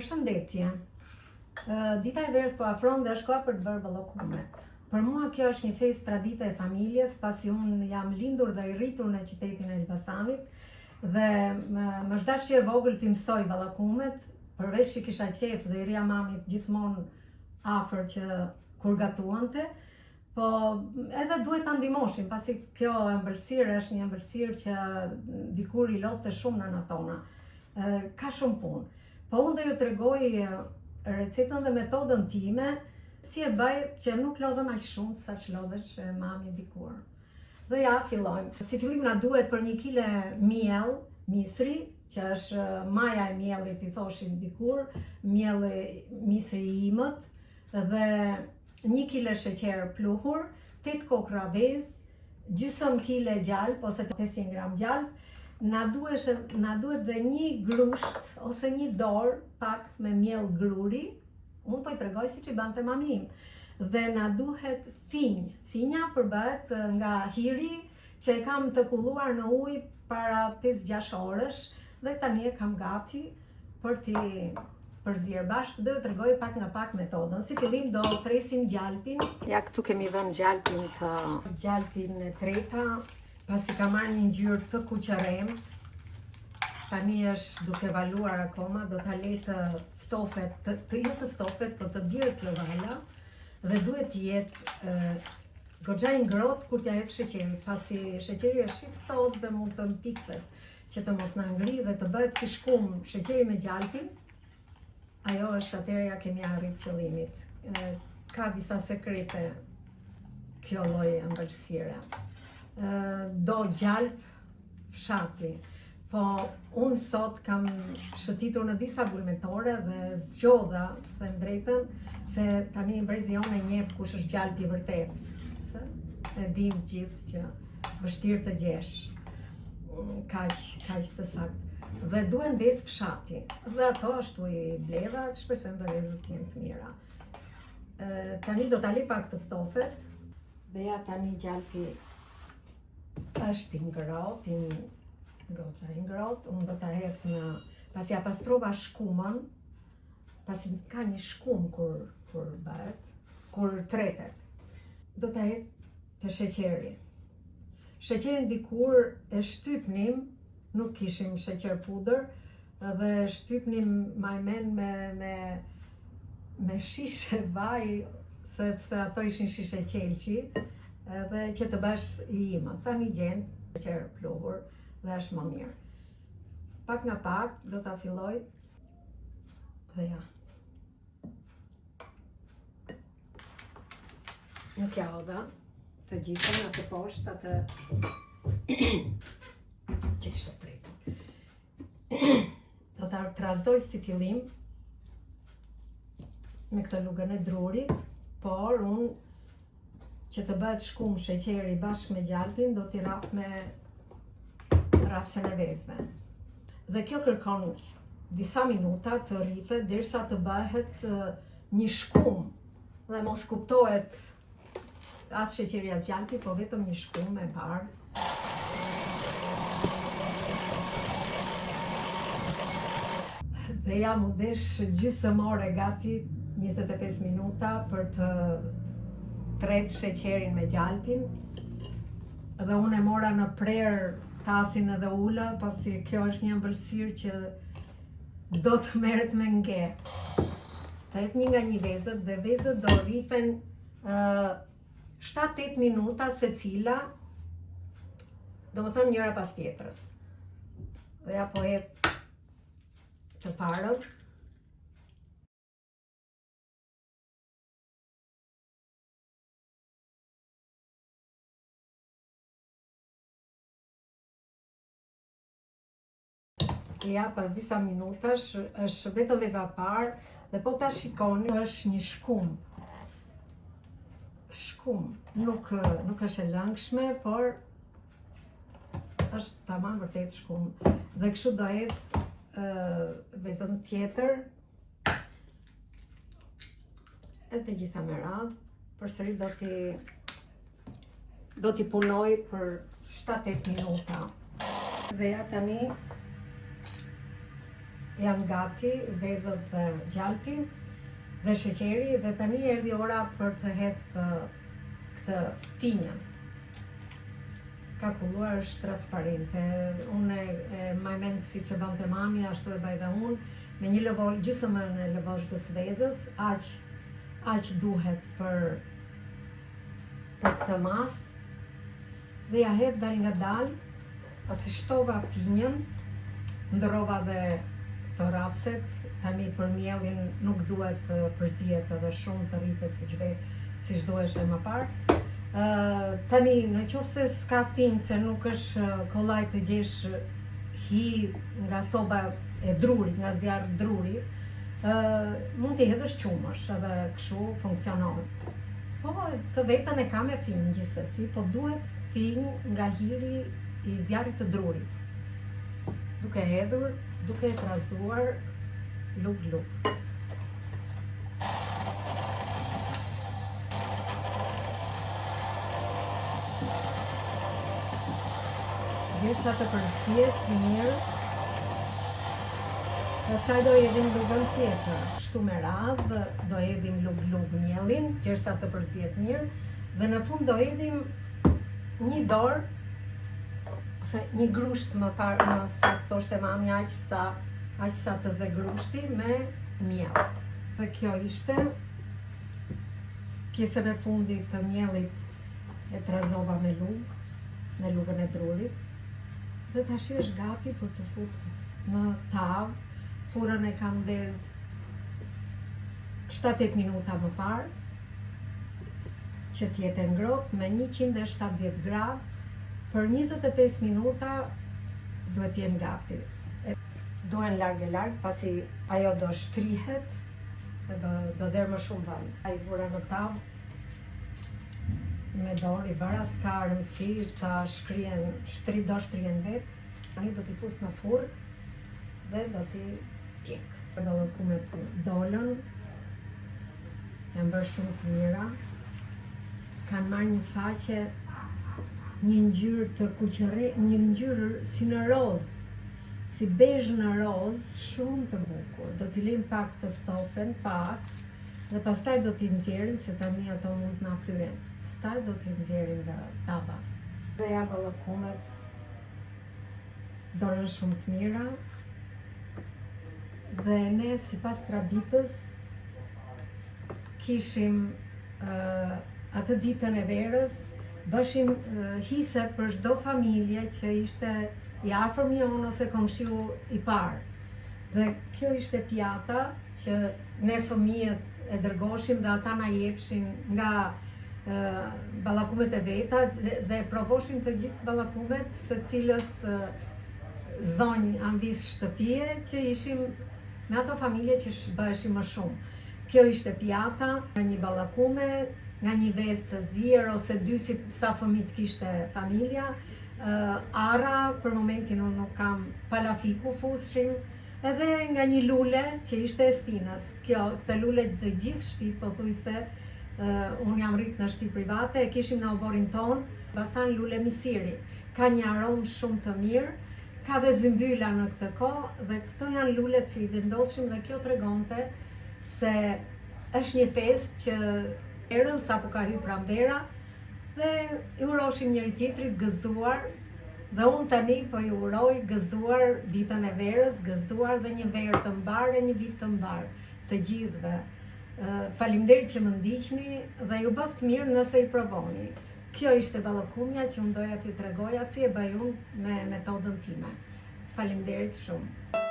Përshëndetje. Dita e verës po afron dhe është koha për të bërë ballokumet. Për mua kjo është një festë tradite e familjes, pasi unë jam lindur dhe i rritur në qytetin e Elbasanit dhe më, më është dashur që e vogël t'i mësoj ballokumet, përveç që kisha qejf dhe i rrija mamit gjithmonë afër që kur gatuante, Po, edhe duhet ta ndihmoshim, pasi kjo ëmbëlsirë është një ëmbëlsirë që dikur i lodhte shumë nënat tona. Ka shumë punë. Po unë do ju tregoj recetën dhe metodën time si e bëj që nuk lodhem aq shumë sa ç'lodhesh mami dikur. Dhe ja, fillojmë. Si fillim na duhet për një kile miell, misri, që është maja e miellit i thoshin dikur, miell misri i imët, dhe një kile sheqer pluhur, 8 kokrra vezë, gjysëm kile gjalp ose 500 gram gjalp, na duhet na duhet dhe një grusht ose një dorë pak me miell gruri, unë po i tregoj siç i bante mami im. Dhe na duhet finjë. Finja përbëhet nga hiri që e kam të kulluar në ujë para 5-6 orësh dhe tani e kam gati për t'i përzier bashkë, do ju tregoj pak nga pak metodën. Si fillim do tresim gjalpin. Ja këtu kemi vënë gjalpin të gjalpin e treta, pasi ka marrë një ngjyrë të kuqërremtë. Tani është duke valuar akoma, do ta lë të ftofet, të, të jo të ftofet, po të bjerë kjo vala dhe duhet të jetë goxha i ngrohtë kur t'ja hedh sheqerit, pasi sheqeri është i ftohtë dhe mund të mpikset që të mos na ngrijë dhe të bëhet si shkumë sheqeri me gjalpin, ajo është atëherë ja kemi arrit qëllimit. Ka disa sekrete kjo lloj ëmbëlsire. Do gjalp fshati. Po unë sot kam shëtitur në disa bulmetore dhe zgjodha, them drejtën, se tani brezi jonë e njeh kush është gjalpi i vërtetë. Se e dim gjithë që vështirë të gjesh kaq, kaq të saktë. Dhe duhen vezë fshati. Dhe ato ashtu i bleva, të shpresojmë dhe vezët të jenë të mira. E, tani do ta lë pak të ftofet. Dhe ja tani gjalpi është i ngrohtë, i goxha i ngrohtë, unë do ta hedh në, pasi ja pastrova shkumën, pasi ka një shkumë kur, kur bëhet, kur tretet, do ta hedh te sheqeri. Sheqerin dikur e shtypnim, nuk kishim sheqer pudër, dhe shtypnim maj men me, me, me shishe vaj, sepse ato ishin shishe qelqi, edhe që të bësh i imët. Tani gjen sheqer pluhur dhe është më mirë. Pak nga pak do ta filloj dhe ja. Nuk ja hodha të gjithën atë poshtë, atë që kishte tretur. Do ta trazoj si fillim me këtë lugën e drurit, por unë që të bëhet shkumë sheqeri bashkë me gjalpin, do t'i rrah me rrahësen e vezëve. Dhe kjo kërkon disa minuta të rrifet derisa të bëhet një shkumë dhe mos kuptohet as sheqeri as gjalpi, po vetëm një shkumë e bardhë. Dhe ja m'u desh gjysëm ore gati 25 minuta për të tret sheqerin me gjalpin. Dhe unë e mora në prerë tasin edhe ula, pasi kjo është një ëmbëlsirë që do të merret me nge. Të hedh një nga një vezët dhe vezët do rrifen uh, 7-8 minuta secila, domethënë njëra pas tjetrës. Dhe ja po hedh të parën. Ja, pas disa minutash, është vetëm veza e parë, dhe po ta shikoni, është një shkumë. Shkumë, nuk, nuk është e lëngshme, por është tamam vërtet shkumë. Dhe kështu do hedh vezën tjetër, edhe të gjitha me radhë, përsëri do t'i do t'i punoj për 7-8 minuta. Dhe ja tani Janë gati vezët dhe gjalpi dhe sheqeri dhe tani erdhi ora për të hedh këtë finjën. Ka kulluar është transparente. Unë e, e maj mend siç e bante mami, ashtu e baj dhe unë, me një lëvo, gjysmën e lëvozhgës vezës, aq aq duhet për për këtë masë dhe ja hedh dalngadalë Pasi shtova finjën, ndërrova dhe këto rafset, tani për miellin nuk duhet të përzihet edhe shumë të rrihet siç ve, siç duheshe më parë. Ë tani në qoftë se s'ka finjë se nuk është kollaj të gjesh hi nga soba e drurit, nga zjarr druri, ë mund t'i hedhësh qumësh edhe kështu funksionon. Po, të vetën e ka me finjë gjithsesi, po duhet finjë nga hiri i zjarrit të drurit. Duke hedhur, duke e trazuar lugë lugë. Gjersa të përzihet mirë, pastaj do hedhim lugën tjetër. Kështu me radhë do hedhim lugë lugë miellin, gjersa të përzihet mirë, dhe në fund do hedhim një dorë ose një grusht më parë më sa thoshte mami aq sa aq sa të zë grushti me miell. Dhe kjo ishte pjesën e fundit të miellit e trazova me lugë, me lugën e drurit. Dhe tashi është gati për t'u fut në tavë. Furrën e kam ndez 7-8 minuta më parë që të jetë e ngrohtë me 170 gradë për 25 minuta duhet të jenë gati. Duhen larg e larg pasi ajo do shtrihet dhe do, do zërë më shumë vend. I vura në tavë me dorë i bëra, s'ka rëndësi ta shkrihen, shtri, do shtrihen vetë. Tani do t'i fus në furrë dhe do t'i pjek. Ballokumet dolën, janë bërë shumë të mira, kanë marrë një faqe, një ngjyrë të kuqërre, një ngjyrë si në rozë, si bezhë në rozë, shumë të bukur. Do t'i lejmë pak të ftofen, pak, dhe pastaj do t'i nxjerrim, se tani ato mund të na thyhen. Pastaj do t'i nxjerrim nga tava. Dhe ja ballokumet dolën shumë të mira dhe ne sipas traditës kishim uh, atë ditën e verës bëshim uh, hise për çdo familje që ishte i afërmi jonë ose komshiu i parë. Dhe kjo ishte pjata që ne fëmijët e dërgoshim dhe ata na jepshin nga ballakumet e veta dhe provoshim të gjithë ballakumet secilës zonjë amvisë shtëpie që ishim me ato familje që bëheshim më shumë. Kjo ishte pjata, nga një ballakume, nga një vezë të zier ose dy si sa fëmijë të kishte familja, arra për momentin unë nuk kam palafiku fusshim, Edhe nga një lule që ishte e stinës. Kjo, këtë lule të gjithë shtëpitë pothuajse unë jam rrit në shtëpi private, e kishim në oborrin tonë, basan lule misiri. Ka një aromë shumë të mirë, ka dhe zymbyla në këtë kohë dhe këto janë lulet që i vendosshim dhe kjo tregonte se është një festë që erën sapo ka hy pranvera dhe i uroshim njëri tjetrit gëzuar Dhe unë tani po ju uroj gëzuar ditën e verës, gëzuar dhe një verë të mbarë e një vit të mbarë të gjithëve. Faleminderit që më ndiqni dhe ju bëftë mirë nëse i provoni. Kjo ishte ballokumja që unë doja t'ju tregoja si e bëj unë me metodën time. Faleminderit shumë.